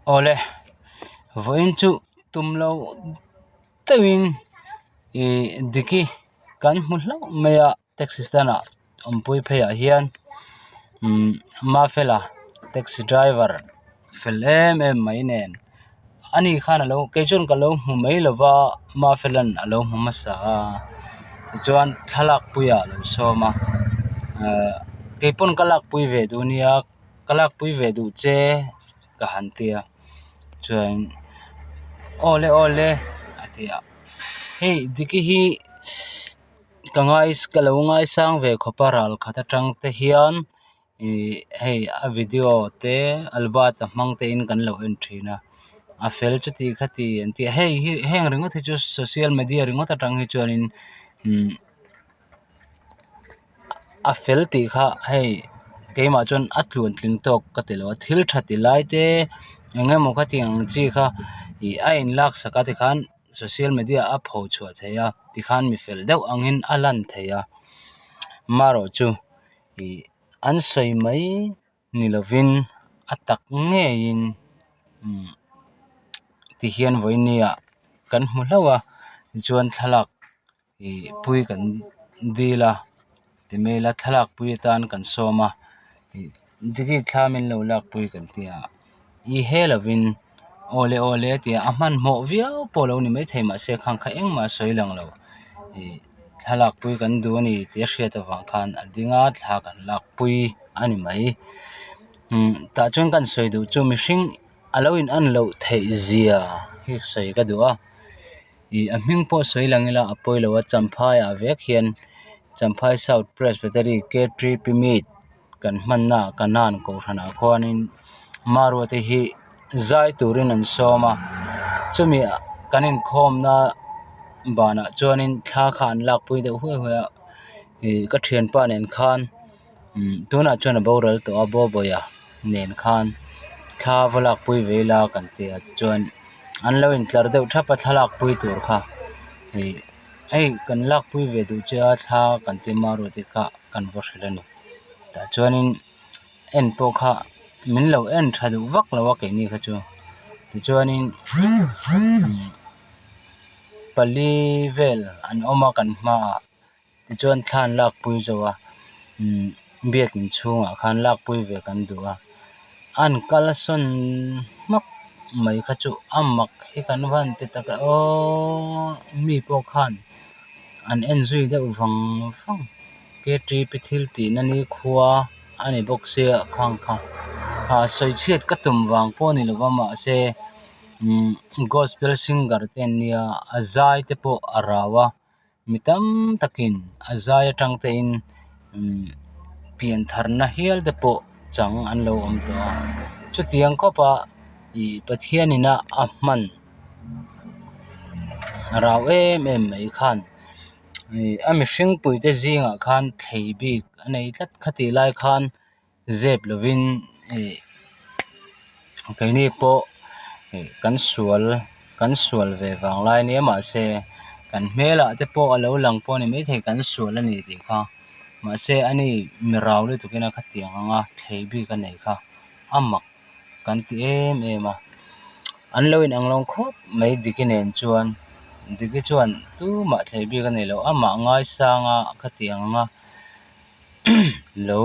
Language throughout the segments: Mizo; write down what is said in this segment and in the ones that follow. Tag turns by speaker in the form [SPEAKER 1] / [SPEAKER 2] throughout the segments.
[SPEAKER 1] Awle vawiin chu tum lo deuhin ih Diki kan hmu hlauh mai a taxi stand ah awmpui phei ah hian umm Mafela taxi driver fel em em mai nen ani khan alo kei chuan ka lo hmu mai lo va Mafela'n a lo hmu hmasa a tichuan thlalak puiah a lo sawm a ahh keipawn ka lakpui ve duh ania. Ka lakpui ve duh che ka han ti a chuan awle awle a ti a hei Diki hi ka ngai ka lo ngaisang ve khawp a ral khat atang te hian ih hei a video te Albert a hmang te in kan lo en thin a a fel chuti khati an ti a hei hi heng ringawt hi chu social media ringawt atang hi chuanin umm. A fel tih kha hei keimah chuan a tluan tling tawk ka ti lo a thil tha ti lai te eng emaw khatiang ang chi kha ih a in lak sak a tikhan social media a pho chhuah theih a tikhan mi fel deuh angin a lan theih a marawh chu ih an sawi mai ni lovin a tak ngeiin umm tihian vawiin ah kan hmu hlauh a tichuan thlalak. Ih pui kan dil a ti mai ila thlalak pui atan kan sawm a ih digi thla min lo lak pui kan ti a i he lovin awle awle a ti a a hmanhmawh viau pawh a lo ni maithei mahse khang kha engmah a sawi lang lo ih thlalak pui kan duh a ni tih a hriat avang khan a ding a thla kan lak pui a ni mai umm tah chuan kan sawi duh chu mihring a lo in en loh theih zia hi sawi ka duh a. Ih a hming pawh sawi lang ila a pawi lo a champhai ah vek hian champhai south presbytery k three p meet kan hmanna ah kanan kohhran ah khuanin marua te hi zai turin an sawm a chumi kan inkhawmna banah chuanin thla kha an lakpui deuh huai huai a ih ka thianpa nen khan umm tunah chuan a boral tawh a bawbawia nen khan thla va lakpui ve ila kan ti a tichuan an lo intlar deuh thap a thlalak pui tur kha ih hei kan lakpui ve duh che a thla kan ti maruati te kha kan va hrilh a ni tah chuanin en pawh kha min lo en tha duh vak lo a keini kha chu tichuanin pali vel an awm a kan hmaah. Tichuan thla an lakpui zo a umm biakin chhungah khan lakpui ve kan duh a an kal sawn hmak mai kha chu a mak hi kan van ti tak e aww mi pawh khan an en zui deuh vang vang k t p thil tih na ni khua a ni bawk sia khang kha ah sawi chhiat ka tum vang pawh a ni lova mahse umm gospel singer te an nia a zai te pawh a rau a. Mi tam takin a zai atang te in umm pian tharna hial te pawh chang an lo awm tawh a chutiang khawp a ih Pathian in a a hman rau em em mai khan ih a mihring pui te zingah khan thlei bik a nei tlat khatih lai khan. Zep lovin ih keini pawh ih kan sual kan sual ve vang lai nia mahse kan hmelah te pawh a lo lang pawh a ni maithei kan sual a ni tih kha mahse ani mi rau lutuk in a khatiang anga thlei bik a nei kha a mak kan ti em em a an lo in ang lo khawp mai Diki nen chuan Diki chuan tumah thlei bik a nei lo amah ngaisang a khatiang anga. Lo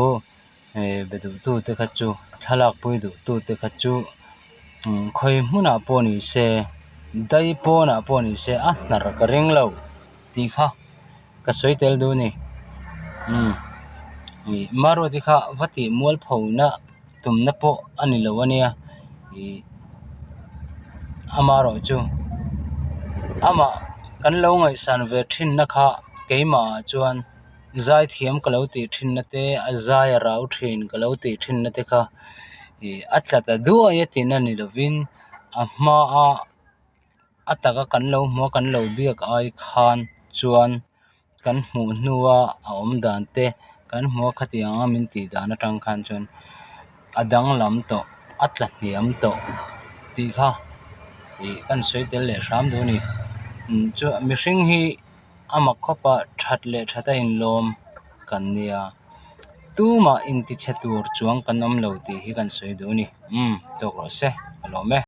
[SPEAKER 1] be duh tu te kha chu thlalak pui duh tu te kha chu khawi hmunah pawh ni se dai pawnah pawh ni se a hnar ka ring lo tih kha ka sawi tel duh a ni ih maruati kha va tih mualpho na tumna pawh a ni lo a nia ih amaherawhchu amah kan lo ngaihsan ve thin na kha keimah ah chuan. Zaithiam ka lo tih thin na te a zai a rau thin ka lo tih thin na te kha ih a tla ta duai a tihna ni lovin a hma a a taka kan lo hmuh a kan lo biak ai khan chuan kan hmuh hnua a awm dan te kan hmuh a khatiang a min tih dan atang khan chuan a danglam tawh a tla hniam tawh tih kha ih ka sawi tel leh hram duh a ni chuan mihring hi. A mak khawp a that leh that a inlawm kan nia tumah intichhe tur chuang kan awm lo tih hi kan sawi duh a ni umm tawk rawh se ka lawm e.